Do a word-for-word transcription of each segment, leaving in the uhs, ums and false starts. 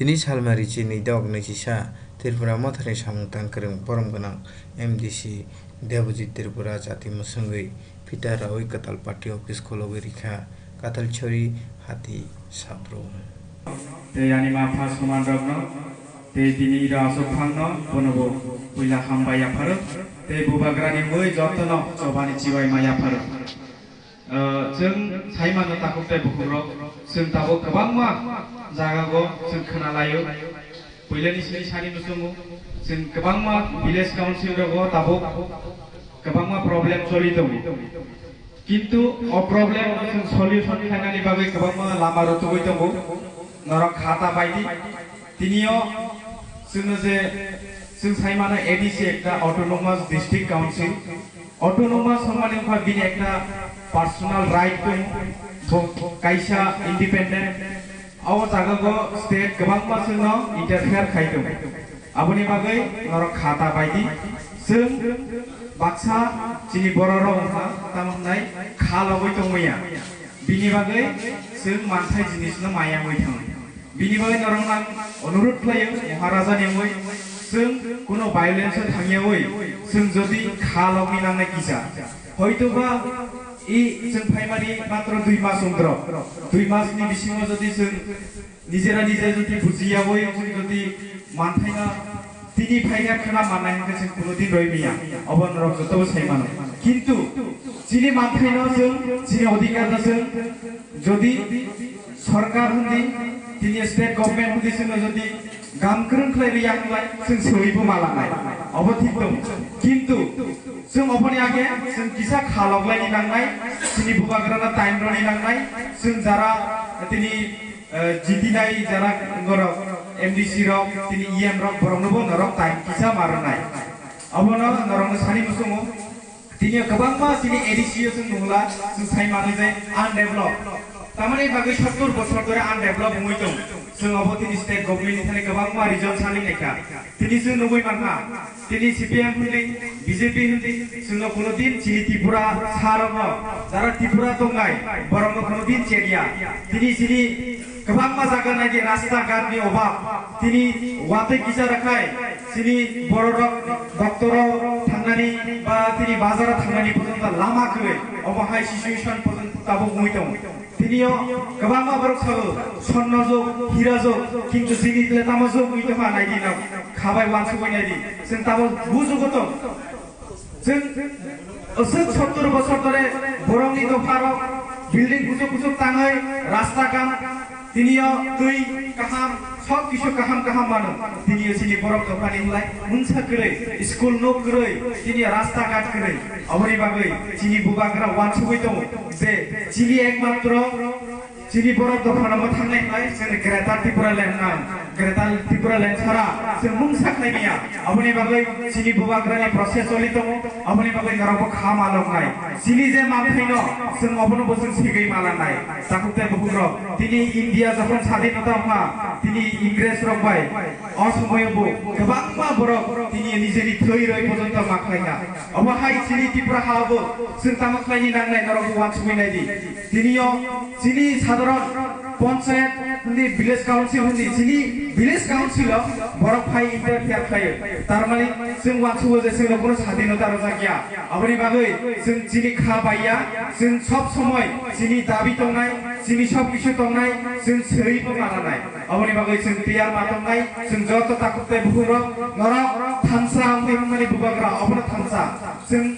Tini salmari chini dok naichisa Tripura Motharni samung tangkwrwng borom gwnang M D C Debojit Tripura chati mwswngwi phita rawi kwtal party office khulogwi rikha Katalchori hati Sabro. Tei ani ma pha soman rokno tei tini ira aswk phangno bonobo puila hambai yapharo tei bubagrani mui jotono chobani chibai ma yapharo. Ah, chwng sai mano takhuk tei bukhukrok, chwng tabuk kwbangma jagao chwng khna laio. Puilani sini sani muchungo, chwng kwbangma village council rogo tabuk kwbangma problem choli tongo. Kintu o problem no chwng solution khlainani bagwi kwbangma lama rwtugwi tongo. Norok khata baidi. Tinio chwngno je chwng sai mano A D C ekta Autonomous District Council. Autonomous hwnmani wngkha bini ekta personal right tong, bo kaisa independent. O jagao state kwbangma chwngno interfere khai tong. Aboni bagwi norok khata baidi chwng baksa chini bororok wngkha tamo hwnai kha logwi tongmaya. Bini bagwi chwng manthai jinisno mayangwi thang. Bini bagwi norokno ang onurut khlaio, Maharaja ni wngwi chwng kuno violence o thangyawi chwng jodi kha logwi nangnai kisa. Hoitoba i chwng phaimani matro dui mas wngdrop. Dui mas ni bisingo jodi chwng nijera nije jodi bujiyawi chwng jodi manthaino tini phaikha khna mannai hwnkhe chwng kunodin roi maya. Obo norok jotobo sai mano. Kintu chini manthaino chwng, chini odhikarno chwng jodi sorkar hwndi, tini state government hwndi chwngno jodi gam kwrwng khlai rwya hwnlai chwng swibo malanai. Obo thik tong. Kintu chwng oboni age chwng kisa kha loklaini nangnai, chini bubagrano time roni nangnai, chwng jara tini, eh, jitinai jara borok M D C rok, tini E M rok, boroknobo norok time kisa ma rwnai. Obono norokno sani muchungo. Tini kwbangma chini A D C o chwng nungla, chwng sai manwi je undeveloped. Tamani bagwi sottor bosor dhore undeveloped wngwi tong. Chwng obo tini state government ni thani kwbangma region sani naikha. Tini chwng nugwi mankha, tini C P M hwndi, B J P hwndi, chwngno kuno din chini Tripura sarokno, jara Tripura tongnai, borokno kuno din cheriya. Tini chini kwbangma jaga naidi rasta ghat ni obab, tini watwi kisa rakhai, chini bororok doctor o thangnani ba tini bazar o thangnani porjonto lama kwrwi, obo hai situation porjonto tabuk wngwi tongo. Tinio kwbangma borok sao, sonnojwk, hirajwk, kintu chini tle tamojwk wngwi tongkha naidi no, khabai wansugwi naidi, chwng tabuk bujugo tong. Chwng aswk sottor bosor dhore borokni dopharok building kuchuk kuchuk tangwi rasta ghat, tinio twi kaham, sob kisu kaham kaham mano. Tinio chini borok dophani hwnlai mungsa kwrwi, school no kwrwi, tinio rasta ghat kwrwi. Aboni bagwi chini bubagra wansugwi tongo je chini ekmatro chini borok dophano mwthangnai hwnlai chwngno Greater Tipraland hwnna, Greater Tipraland sara chwng mungsa khlai maya. Aboni bagwi chini bubagrani process choli tongo, aboni bagwi norokbo kha maloknai. Chini je manthaino chwng obono bo chwng sigwi malanai. Takhuk tei bukhukrok, tini India jokhon sadhinota wngkha, tini Ingres rok bai o somoyo bo kwbangma borok tini nijeni thwi rwi porjonto ma khlaikha. Obo hai chini Tripura ha-o bo chwng tamo khlaini nangnai norokbo wansugwi naidi. Tinio chini sadharon panchayat hwndi, village council hwndi, chini village council o borok phai interfere khlaio. Tar mani chwng wansugo je chwngno kuno sadhinota rwjak ya. Aboni bagwi chwng chini kha baiya, chwng sob somoi chini dabi tongnai, chini sob kisu tongnai, chwng swibo mananai. Aboni bagwi chwng tiyar ma tongnai, chwng joto takhuk tei bukhukrok norok thansa wngwi wngmani bubagra obono thansa. Chwng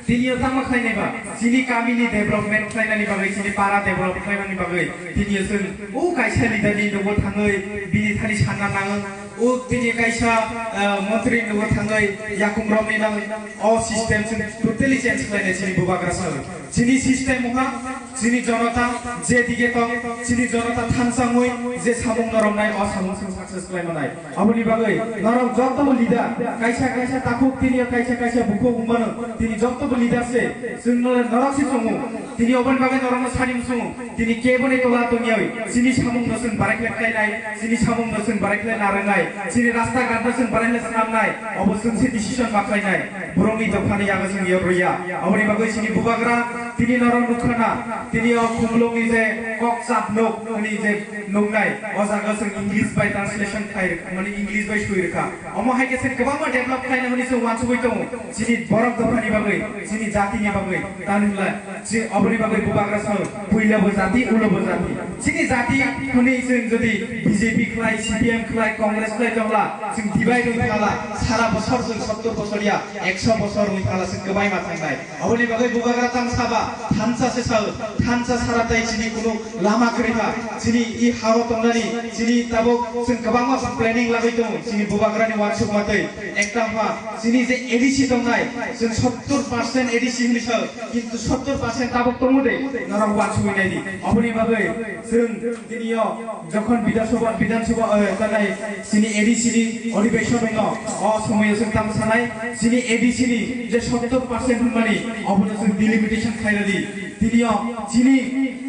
Tinio tamo khlainai ba, chini kamini development khlainani bagwi, chini para develop khlainani bagwi, tinio chwng o kaisa leader ni nogo thangwi bini thani sanna nango, o tini kaisa, ah, montri ni nogo thangwi yakung romni nango, o system chwng totally change khlainai chini bubagra sawi. Chini system wngkha, chini jonota je dige tong, chini jonota thansangwi je samung no romnai, o samung chwng success khlai manai. Aboni bagwi norok joto bo leader, kaisa kaisa takhuk tini kaisa kaisa bukhuk wngmano, tini joto bo leader se, chwng no norok se chongo. Tini oboni bagwi norokno sani muchungo, tini keboni tola tongyawi, chini samungno chwng barai khlai khlainai, chini samungno chwng barai khlai narwngnai, chini rasta ghatno chwng barai khlai swnamnai, obo chwng se decision ma khlainai, borokni dophani yago chwng yor rwya. Oboni bagwi chini bubagra tini norok nukha na, tini o Khumulwngni je kok chap nuk hwnwi je nuknai, o jaga chwng English bai translation khai rwkha, mane English bai swi rwkha. Omo hai khe chwng kwbangma develop khlaina hwnwi chwng uansugwi tongo, chini borok dophani bagwi, chini jatini bagwi. Tamni hwnla chwng oboni bagwi bubagra sao, puila bo jati, ulo bo jati. Chini jati hwnwi chwng jodi B J P khlai, C P M khlai, Congress khlai tongla, chwng divide wngwi thala, sara bosor chwng sottor bosor ya, ekso bosor wngwi thala, chwng kwbai ma thangnai. Oboni bagwi bubagra tang saba, thansa se sao, thansa sara tai chini kunu lama kwrwi kha, chini i hao tongnani, chini tabuk chwng kwbangma planning lagwi tongo, chini bubagrani uansukma twi. Ekta wngkha, chini je A D C tongnai, chwng sottor percent A D C hwnwi sao, kintu sottor percent tabuk tongo de, norok uansugwi nai di. Oboni bagwi chwng tini o jokhon Bidhan Sabha, Bidhan Sabha, eh, tanai chini A D C ni adhibeshon wngno, o somoyo chwng tamo sanai, chini A D C ni je sottor percent hwnmani, obono chwng delimitation khlai rw di. Tini o chini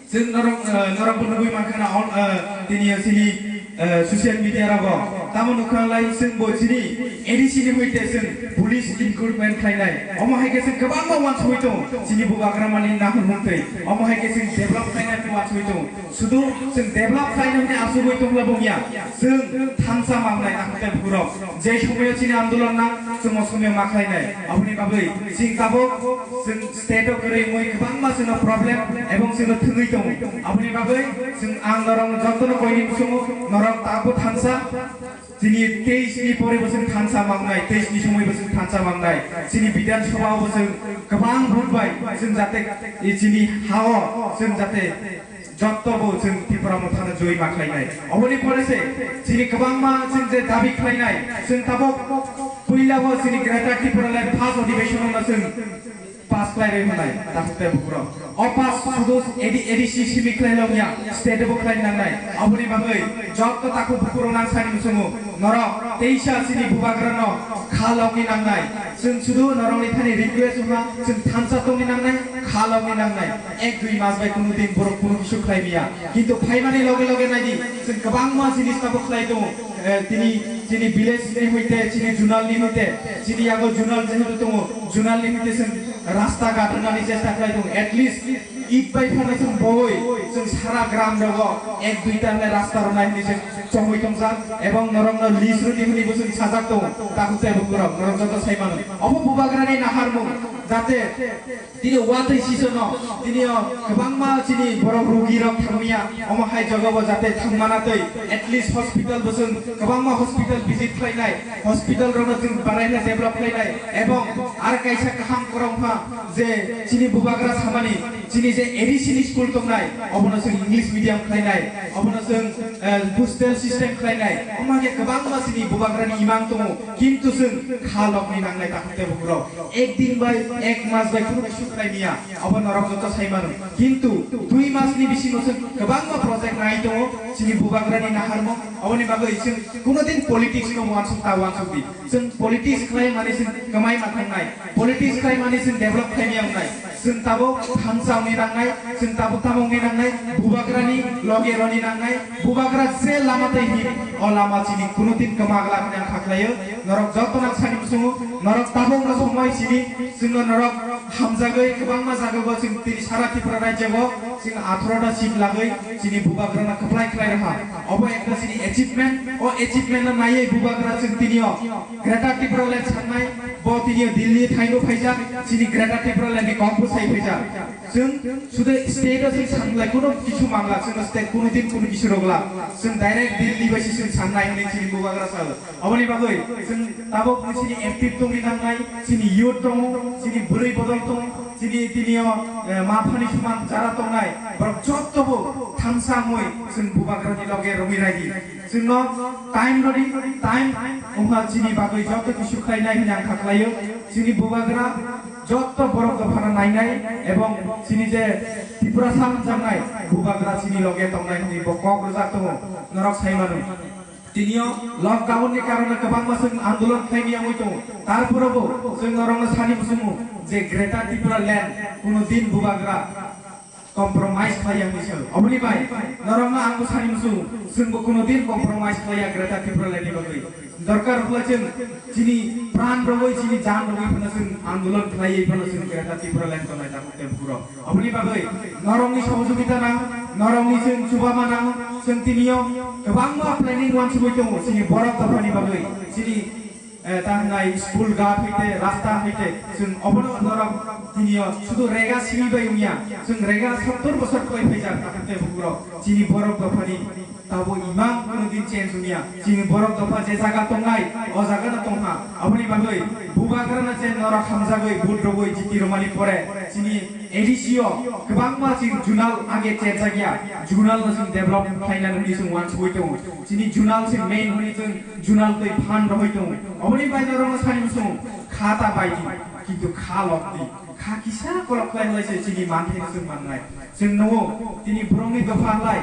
Chwng norok, eh, norok bo nugwi mankha na, on, eh, tini, eh, chini, eh, social media rogo. Tamo nukha lai chwng bo chini A D C ni hoite chwng police recruitment khlainai. Omo hai khe chwng kwbangma uansugwi tongo. Chini bubagra mani nahor mungtwi. Omo hai khe chwng develop khlainai uansugwi tongo. Sudu chwng develop khlainai hwnwi asugwi tongla bongya. Chwng thansa mangnai nakhwte bukurok. Je somoyo chini andolon na chwng o somoyo ma khlainai. Aboni bagwi chwng tabuk chwng state o kwrwi wngwi kwbangma chwngno problem ebong chwngno thwngwi tongo. Aboni bagwi chwng ang norok jotono koini muchungo norok tabuk thansa chini teis ni pore bo chwng thansa mangnai, teis ni somoi bo chwng thansa mangnai. Chini Bidhan Sabha o bo chwng kwbang vote bai chwng jate chini ha o chwng jate Jotto bo chwng Tipra Mothano joi ma khlainai. Oboni pore se chini kwbangma chwng je dabi khlainai, chwng tabuk puila bo chini Greater Tipraland first adhibeshon no chwng pass khlai rwi hwnai, takhuk tei bukurok. O pass sudu A D, A D C simi khlai long ya, state bo khlai nangnai. Oboni bagwi jotto takhuk bukurok nang sani muchungo, norok teisa chini bubagra no kha logni nangnai. Chwng sudu norokni thani request wngkha, chwng thansa tongni nangnai, kha logni nangnai. Ek dui mas bai kunu din borok kunu kisu khlai maya. Kintu phaimani loge loge naidi, chwng kwbangma jinis tabuk khlai tongo. Eh, tini, chini village ni hoite, chini zonal ni hoite, chini yago zonal jehetu tongo, zonal ni hoite chwng rasta ghat rwnani chesta khlai tongo. At least it bai phano chwng bowoi, chwng sara gram rogo ek dui ta hwnwi rasta rwnai hwnwi chwng chongwi tongjak, ebong norokno list rwdi hwnwi bo chwng sajak tongo. Takhuk tei bukurok, norok joto sai mano. Obo bubagrani naharmung, jate Tini watwi sisono, tini o kwbangma chini borok rugi rok thangmaya, omo hai jagao jate thangmana twi, at least hospital bo chwng kwbangma hospital visit khlainai, hospital rokno chwng barai khe develop khlainai, ebong ar kaisa kaham kwrwngkha je chini bubagra samani, chini je A D C ni school tongnai, obono chwng English medium khlainai, obono chwng, eh, boostel system khlainai, omo hai khe kwbangma chini bubagrani imang tongo, kintu chwng kha logni nangnai takhuk tei bukurok. Ek din bai, ek mas bai kunu kisu khlai maya, abo norok joto sai mano. Kintu dui mas ni bisingo chwng kwbangma project nai tongo, chini bubagrani naharmung, aboni bagwi chwng kuno din politics no uansuk ta uansuk di. Chwng politics khlai mani chwng kwmai ma thangnai, politics khlai mani chwng develop khlai maya wngnai. Chwng tabuk thansa wngwi nangnai, chwng tabuk tamo wngwi nangnai, bubagrani loge roni nangnai, bubagra je lama tei him, o lama chini kuno din kwma glak hwnwi ang kha khlaio. Norok joto nang sani muchungo, norok tabukno somoi sini, chwngno norok hamjagwi kwbangma jagao chwng tini sara Tripura rajyo o chwng atharo ta seat lagwi chini bubagrano kwplai khlai rwkha. Obo ekta chini achievement, o achievement no naiwi bubagra chwng tini o Greater Tipraland sangnai, bo tini o Delhi thaino phaijak, chini Greater Tipraland ni kok bwsai phaijak. Chwng sudu state o chwng sanglai kuno kisu mangla, chwng state kuno din kuno kisu rogla, chwng direct Delhi bai se chwng sangnai hwnwi chini bubagra sao. Aboni bagwi chwng tabuk chini active tongwi nangnai, chini youth tongo, chini bwrwi bodol tongo, chini tini o, eh, ma phani sman jara tongnai, borok jotto bo thansa wngwi chwng bubagrani loge romwi raidi. Chwngno time rodi, time wngkha chini bagwi joto kisu khlainai hwnwi ang kha khlaio. Chini bubagra jotto borok dophano nainai ebong chini je Tiprasa hwnjaknai bubagra chini loge tongnai hwnwi bo kok rwjak tongo, norok sai mano. Tinio lockdown ni karone kwbangma chwng andolon khlai miyangwi tongo. Tarpore bo chwng norokno sani muchungo je Greater Tipraland kuno din bubagra compromise khlai yang ni sal. Oboni bai norokno ang bo sani muchungo, chwng bo kuno din compromise khlai ya Greater Tipraland ni bagwi. Dorkar wngkha chwng chini pran rogwi, chini jan rogwi phano chwng andolon khlaiwi phano chwng Greater Tipraland tongnai tabuk tei bukurok. Oboni bagwi norokni sohojogita nang, norokni chwng chubama nang, chwng tinio kwbangma planning wansugwi tongo chini borok dophani bagwi, chini, eh, ta hwnai school ghat hoite, rasta hoite, chwng obono norok tinio sudu rega simi bai wngya, chwng rega sottor bosor khlai phaijak, tei bukurok chini borok dophani tabo imang kuno din change wngya. Chini borok dopha je jaga tongnai, o jaga no tongha. Aboni bagwi bubagrano je norok hamjagwi vote rogwi jiti romani pore chini A D C o kwbangma chini zonal age chengjak ya, zonal no chini develop khlaina nini chwng wansugwi tongo. Chini zonal chini main hwnwi chwng zonal twi phan rohoi tongo. Aboni bai norokno sani muchungo kha ta bai di, kintu kha lok di. Kha kisa kolok khlai lai se chini manthai no chwng mannai. Chwng nungo tini borokni dopha lai,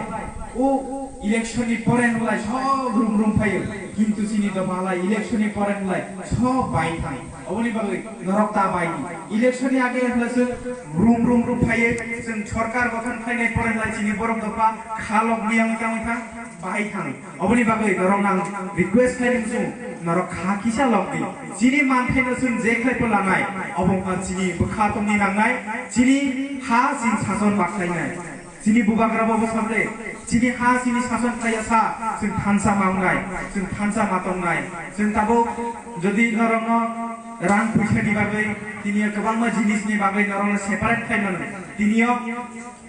o election ni pore hwnlai sob rum rum phaio, kintu chini dopha lai election ni pore hwnlai sob bai thang. Oboni bagwi norok ta bai di. Election ni age hwnlai chwng rum rum rum phaiye, chwng sorkar gothon khlainai pore hwnlai chini borok dopha kha lok miyang tangwi thang, bai thang. Oboni bagwi norok nang request khlai ring chwng, norok kha kisa lok di. Chini manthai no chwng je khlai pho lanai, obo wngkha chini bwkha tongni nangnai, chini ha chini sason bakhlainai. Chini bubagra bo bwsakle, chini ha chini sason khlaiya sa, chwng thansa ma wngnai, chwng thansa ma tongnai. Chwng tabuk jodi norokno rang puisa ni bagwi, tini kwbangma jinis ni bagwi norokno separate khlai mano. Tinio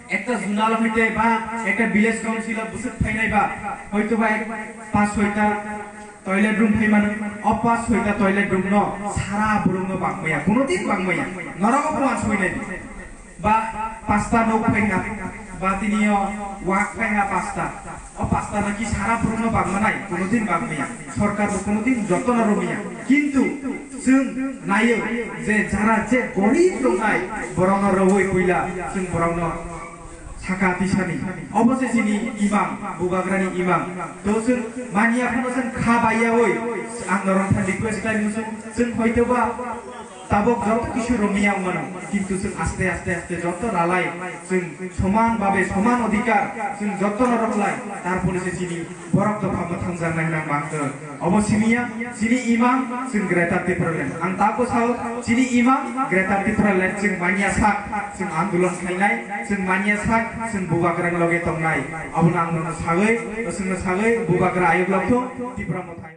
ekta zonal hoite ba ekta village council o bwswk phainai ba, hoito ba ek pas soita toilet room phai mano, o pas soita toilet room no sara borok no bangmaya, kuno din bangmaya, norok bo wansugwi nai ba pasta nok phaiha ba tini o wak phaiha pasta, o pasta no ki sara borok no bangmanai, kuno din bangmaya, sorkar bo kuno din jotono romya, kintu chwng nayo je jara je gorib tongnai borok no rwui puila chwng borok no saka tisani, obo se chini imang, bubagrani imang. To chwng manya phano chwng kha baiyaui, ang norok thani request khlai muchung, chwng hoito ba tabuk joto kisu romia wngmano, kintu chwng aste aste aste joto ralai, chwng soman babe soman odhikar chwng joto norok lai, tarpore se chini borok dopha mwthangjaknai hwnwi ang mangkha. Obo simiya, chini imang, chwng Greater Tipraland. Ang tabuk sao, chini imang, Greater Tipraland, chwng manya sak, chwng andolon khlainai, chwng manya sak, chwng bubagrani loge tongnai. Abono ang nono sagwi, chwngno sagwi, bubagra ayuk lokthung, Tipra Motha.